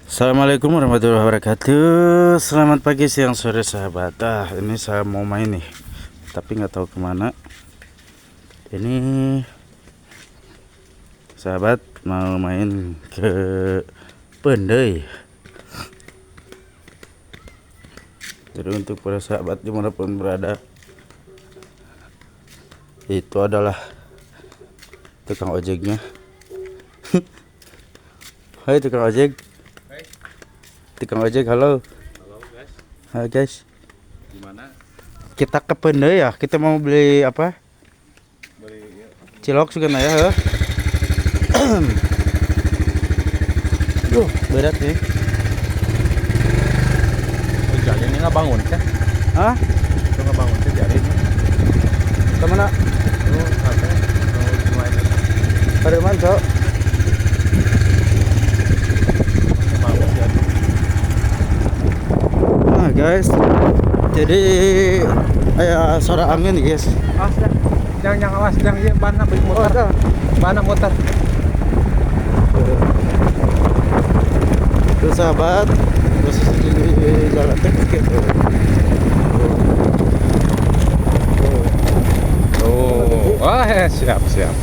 Assalamualaikum warahmatullahi wabarakatuh. Selamat pagi, siang, sore sahabat. Ini saya mau main nih, tapi nggak tahu kemana. Ini sahabat mau main ke Peundeuy. Jadi untuk para sahabat dimanapun berada, itu adalah tukang ojeknya. Hai tukang ojek. Tukang ojek, halo. Halo guys. Halo guys. Gimana? Kita ke Peundeuy ya. Kita mau beli apa? Beli ya. Cilok juga ya, heh. Duh, berat nih. Oh, jadi ini nggak bangun kan? Hah? Itu nggak bangun sih jadi ini. Kemana? Tuh, apa? Dari mana, Cok? Nah guys, jadi kayak suara angin nih guys. Awas dah, jangan awas, jangan ya, bana muter, bana muter. Tuh sahabat, posisi di jalan teh gitu. Oh, wah siap siap.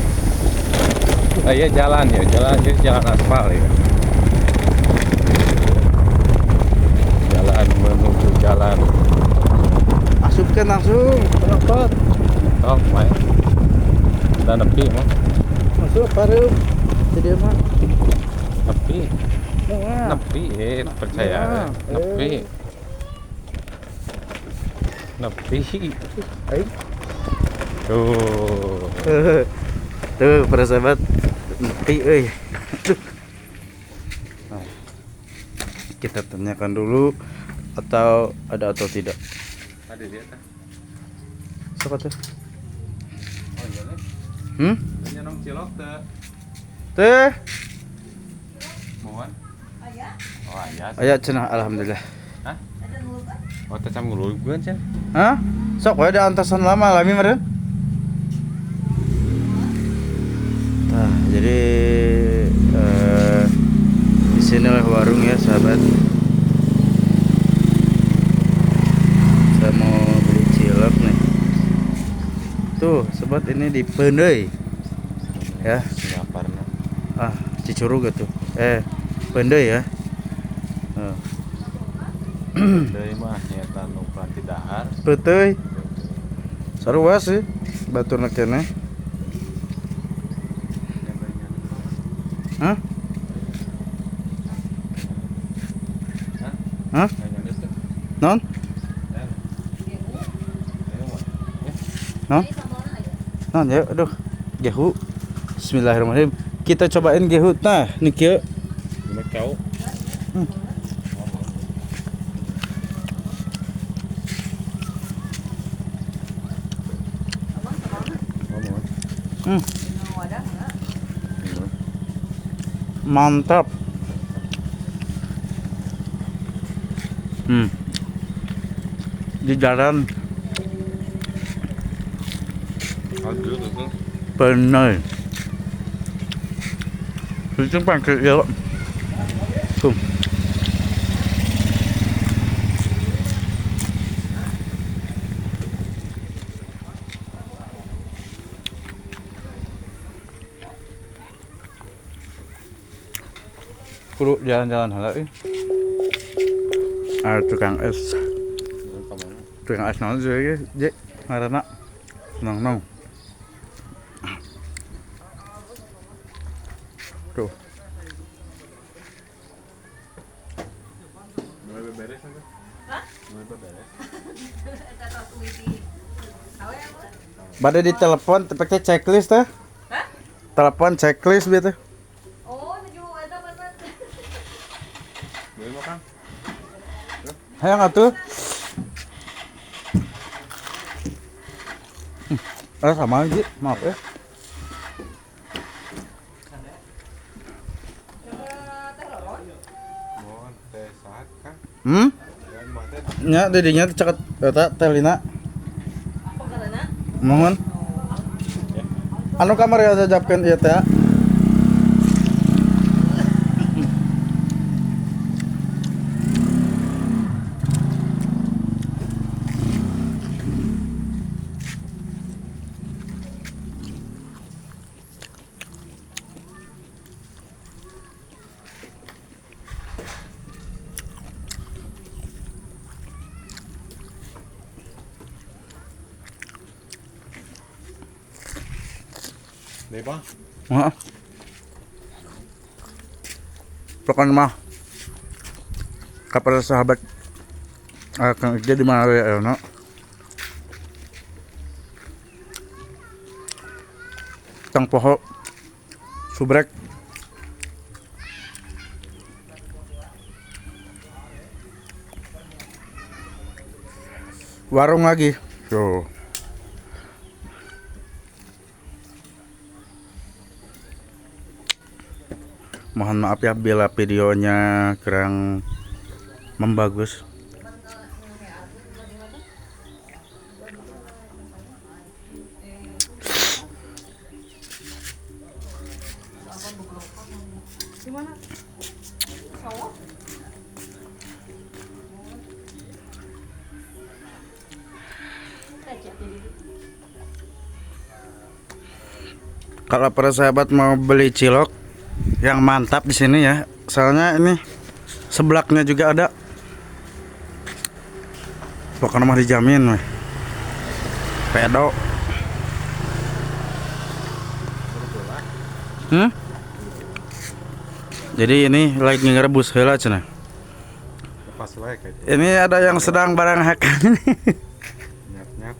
Oh, iya jalan ya, jalan jadi jalan aspal ya. Jalan menuju jalan. Asupkan langsung, penonton. Oh, main. Dan nepi mah. Masuk baru. Jadi mah. Nepi. Nepi, percaya. Nepi. Nepi. Ayo. Tuh. Tuh, para sahabat. Nepi euy. Tuh. Nah, kita tanyakan dulu atau ada atau tidak. Ada dia teh. Siapa tuh? Oh iya nih. Hmm? Nyanong cilok teh. Teh. Mohon. Aya. Oh aya. Aya cenah alhamdulillah. Hah? Oh teh cam ngulungkeun cenah. Hah? Sok we da antosan lama lami meureun. Nah, jadi di sinilah warung ya sahabat. Saya mau beli cilok nih. Tuh, sobat, ini di Peundeuy. Ya. Ah, Cicurug gitu. Peundeuy ya. Peundeuy mah nyata nu pati dahar. Peuteuy. Sarua sih baturna keneh. Hah? Hah? Non? Non? Non ya, aduh. Gehu. Bismillahirrahmanirrahim. Kita cobain gehu. Nah, ini kieu. Mantap. Di jalan Peundeuy. Itu pakai ya. Tuh. Kudu jalan-jalan heula euy. Ah, tukang es. Tukang es naon sih ieu? Ngaranna nong-nong. Tuh. Mulai beberes sampe? Hah? Mulai beberes. Bade ditelepon teh checklist teh. Hah? Telepon checklist bieu teh. Oh, nuju eta bener. Boleh makan? Hayang atuh. Sama aja, maaf ya. Nya didinya ceket eta teh Lina. Mohon. Anu kamar ya jajapkeun ieu teh. Deh, Bang. Heeh. Pokoknya mah kepada sahabat Kang Ija di mana ya no. Tang poho subrek. Warung lagi. Tuh. Mohon maaf ya bila videonya kurang membagus. Kalau para sahabat mau beli cilok yang mantap di sini ya, soalnya ini seblaknya juga ada. Pokoknya mah dijamin weh. Pedo. Jadi ini lagi ngerebus heula cenah. Pas wae kayak itu. Ini ada yang sedang barang hakan. Nyap-nyap.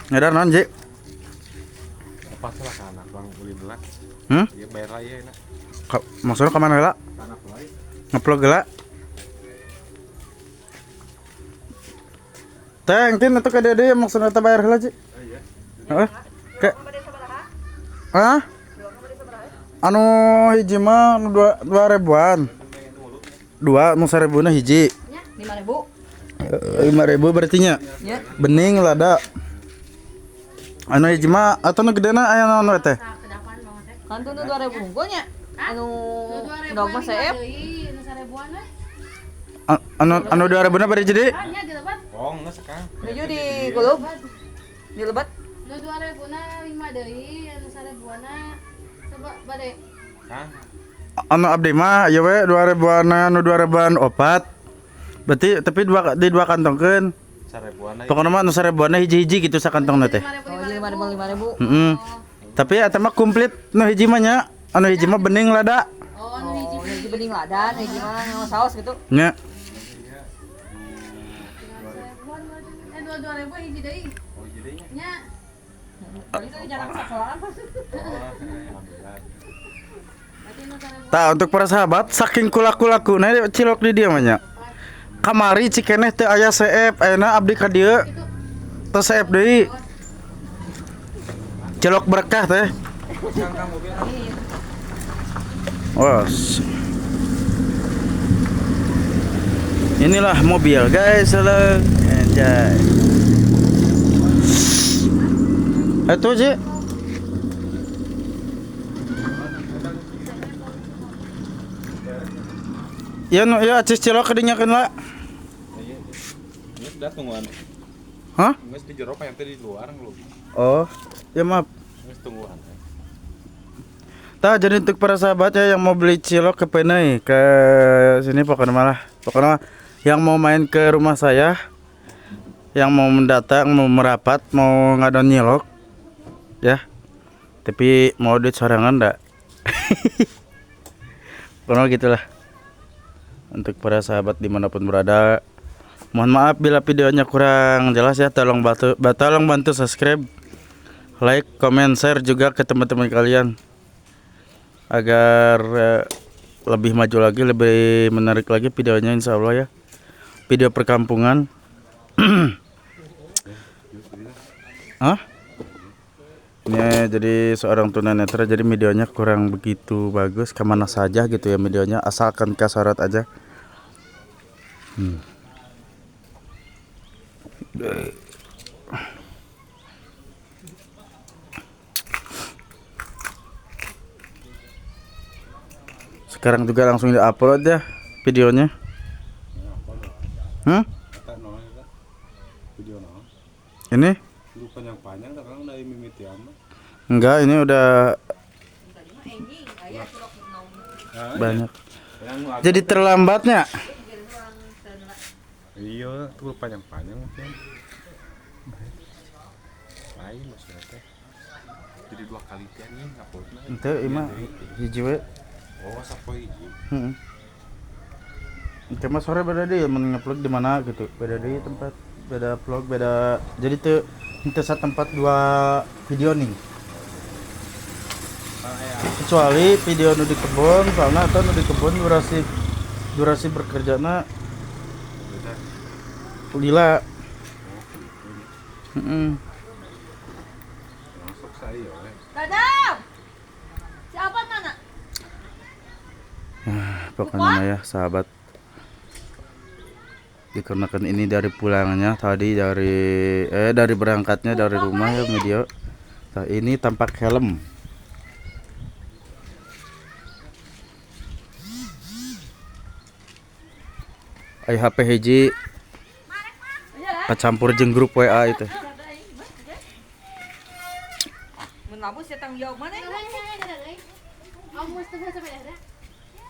Ada naon, Ji? Pas lah ke anak Bang ulin lah. Iya bayar lah ya enak. Maksudnya kemana lah? Anak lain. Ngeplog lah. Teng tin itu ke dede maksudnya teh bayar heula, Ji. Iya. Heeh. Ke. Hah? Anu hiji mah anu 2 ribuan. Dua nu sarebuna hiji. Nya, 5.000. 5.000 berarti nya. Nya. Bening lada. Anu hiji mah atau nu gedena aya naon we teh? Kan tuh nu 2.000 unggul nya. Anu endog mah seep. Anu anu 2.000 na bari jadi? Oh, geus Kang. Nuju di kulub. Di lebat. Nu 2.000 na 5 deui, anu 1.000-na coba bade. Kang. Anu abdi mah ieu we 2.000-an anu 2.000-an opat. Berarti tapi dua di dua kantongkeun. Sarebuan Pokoknya mah anu 1.000-an hiji-hiji gitu sakantongna teh. Oh, jadi 5.000 5.000. Heeh. Tapi eta mah komplit nu hiji mah nya. Anu hiji mah bening lada. Oh, anu hiji. Oh, hiji bening lada, nu hiji mah nu saus gitu. Nya. Eh, dua 2.000 hiji deui. Oh, jadinya. Nya. Paling tuh jarang sakolaan. Oh, alhamdulillah. Berarti nu 1.000. Tah untuk para sahabat saking kulaku-laku nah cilok di dieu mah nya. Kamari cikeneh teu aya seep, ayeuna abdi ka dieu teu seep deui. Cilok berkah teh. Wah. Inilah mobil guys, halo. Anjay. Itu Ji. Ya nu ya acis cilok kedinyakeun lah. Iya. Ini sudah tungguan. Hah? Geus di jero yang tadi di luar lu. Oh, ya maaf. Geus tungguan. Tah jadi untuk para sahabat ya yang mau beli cilok ke Penai ke sini pokoknya malah pokoknya yang mau main ke rumah saya, yang mau mendatang, mau merapat, mau ngadon nyilok ya, tapi mau duit sorangan ndak. Pokoknya gitulah. Untuk para sahabat dimanapun berada, mohon maaf bila videonya kurang jelas ya. Tolong bantu, tolong bantu subscribe, like, comment, share juga ke teman-teman kalian agar lebih maju lagi, lebih menarik lagi videonya insya Allah ya. Video perkampungan. Hah? Ini jadi seorang tunanetra, jadi videonya kurang begitu bagus, kemana saja gitu ya videonya, asalkan kasorot aja. Sekarang juga langsung diupload ya videonya. Hmm? Video naon? Ini? Lu panjang-panjang sekarang dari mimitian mah. Enggak, ini udah banyak. Jadi terlambatnya. Iya, tuh panjang-panjang mungkin. Lain maksudnya teh. Jadi dua kali teh nih nguploadna. Henteu ieu mah hiji we. Oh, sapoe hiji. Heeh. Engke mah sore beda deui mun ngupload di mana gitu. Beda deui tempat, beda vlog, beda. Jadi teu henteu satempat dua video nih. Kecuali video nu di kebun, soalnya atau nu di kebun durasi durasi bekerjana lila. Heeh. Masuk saya we. Dadam. Siapa mana? Pokoknya mah ya sahabat, dikarenakan ini dari pulangnya tadi dari berangkatnya dari rumah ya video. Nah, ini tampak helm. Ai HP hiji kacampur jeung grup WA itu. Mun labu sia tanggung jawab mana? Kamu setengah sampai dah.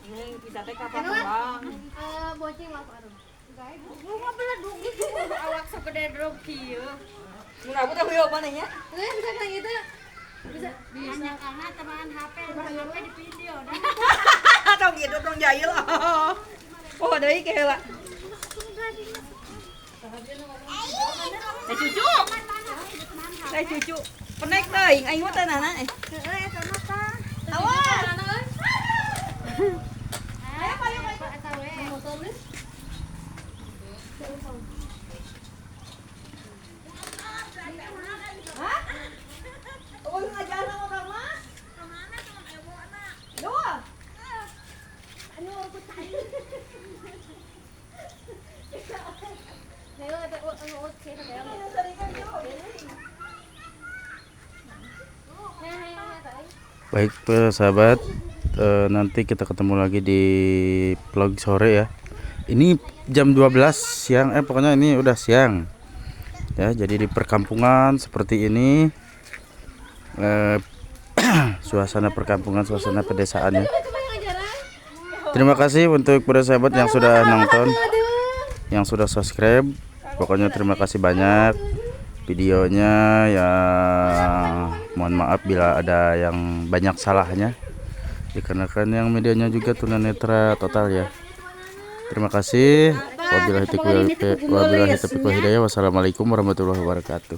Ini bisa teh kapan bang? Bonceng lah aduh. Bunga beledug gitu awak segede drog kieu. Mun labu tanggung jawab mana nya? Bisa kayak gitu. Bisa. Hanya karena teman HP, HP di video dah. Tong gitu tong jahil. Oh, deui ke heula. Teh cucu. Teh cucu. Penek teuing aing mah teh nana. Heeh, eta mah tah. Awas. Ayo payu payu. Eta we. Motor geus. Hah? Oh, ngajaran motor mah? Kemana teman ewona? Dua. Anu urut aing. Ayo eta anu urut sih eta. Baik sahabat, nanti kita ketemu lagi di vlog sore ya. Ini jam 12 siang, pokoknya ini udah siang ya. Jadi di perkampungan seperti ini, suasana perkampungan, suasana pedesaan ya. Terima kasih untuk para sahabat yang sudah nonton, yang sudah subscribe. Pokoknya terima kasih banyak videonya ya. Mohon maaf bila ada yang banyak salahnya, dikarenakan yang medianya juga tunanetra total ya. Terima kasih. Wabillahi taufiq wal hidayah. Wassalamualaikum warahmatullahi wabarakatuh.